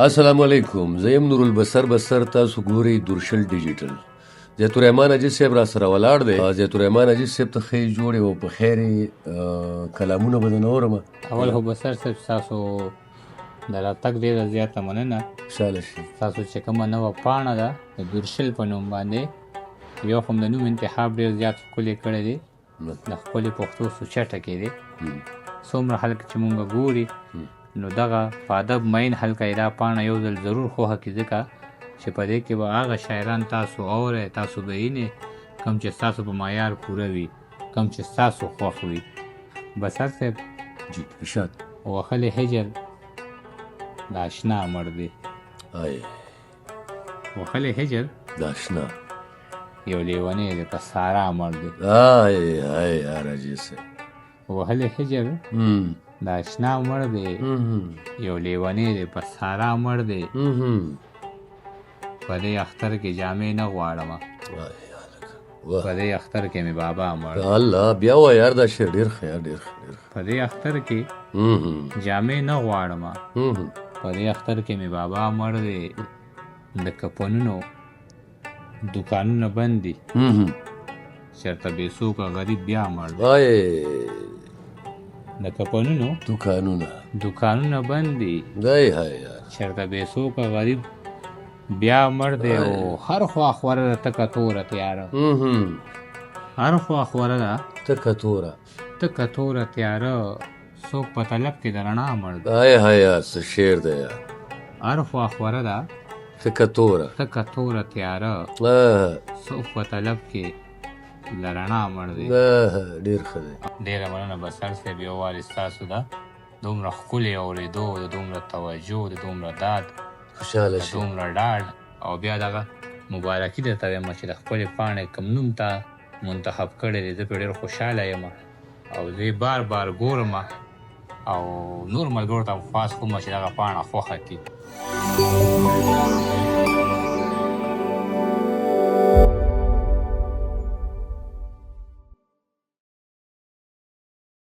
السلام علیکم، زه یم نورالبصر بصر، تاسو ګورئ درشل ډیجیټل. زیت الرحمن عاجز صاحب را سره ولاړ دی. زیت الرحمن عاجز صاحب ته ښې جوړې او په خیر یې، کلامونه به درنه اورم. اول خو بصر صاحب ستاسو د راتګ ډېره زیاته مننه. خوشحاله شئ. تاسو چې کومه نوه پاڼه ده د درشل په نوم باندې، یو خو هم د نوم انتخاب ډېر زیات ښکلی کړی دی، د خپلې پښتو سوچه ټکی دی. څومره خلک چې مونږ ګوري نو دغه په ادب مین خلک یې دا پاڼه یو ځل ضرور خوښه کړي، ځکه چې په دې کې به هغه شاعران تاسو اورئ، تاسو به یې کوم چې ستاسو په معیار پوره وي، کوم چې ستاسو خوښ وي. بصر صاحب جی ارشاد. وهلی هجر د اشنا مړ دی. آی. وهلی هجر د اشنا یو لیونی دی، په سارا مړ دی. آی آی یار عاجز صاحب. وهلی هجر د اشنا مړ دی، یو لیونی دی، په سارا مړ دی. په دې اختر کې جامې نه غواړم، په دې اختر کې مې بابا مړ. الله بیا وایه یار، دا شعر ډېر ښه یار، ډېر ښه، ډېر ښه. په دې اختر کې جامې نه غواړم، په دې اختر کې مې بابا مړ دی. د کفنونو دوکانونه بند دي، چېرته بې څوکه غریب بیا مړ دی. د کفنونو دوکانونه بند دي، دی های یار، چېرته بې څوکه غریب بیا مړ دی. او هر خوا خوره ده تکه توره تیاره، هر خوا خوره ده تکه توره، تکه توره تیاره، څوک په طلب کې د رڼا مړ دی. های های یار، څه شعر دی یار. هر خوا خوره ده تکه توره، تکه توره تیاره، څوک په طلب کې له رڼا مړ دی. ډېر ښه دی. ډېره مننه بصر صاحب، یو وارې ستاسو ده دومره ښکلې اورېدو، د دومره توجه، د دومره داد، خوشحاله د شئ. دومره ډاډ، او بیا دغه مبارکي درته وایم چې د خپلې پاڼې کوم نوم ته منتخب کړی دی، زه پرې ډېر خوشحاله یم او زه یې بار بار ګورم او نور ملګرو ته هم خواست کوم چې دغه پاڼه خوښه کړي.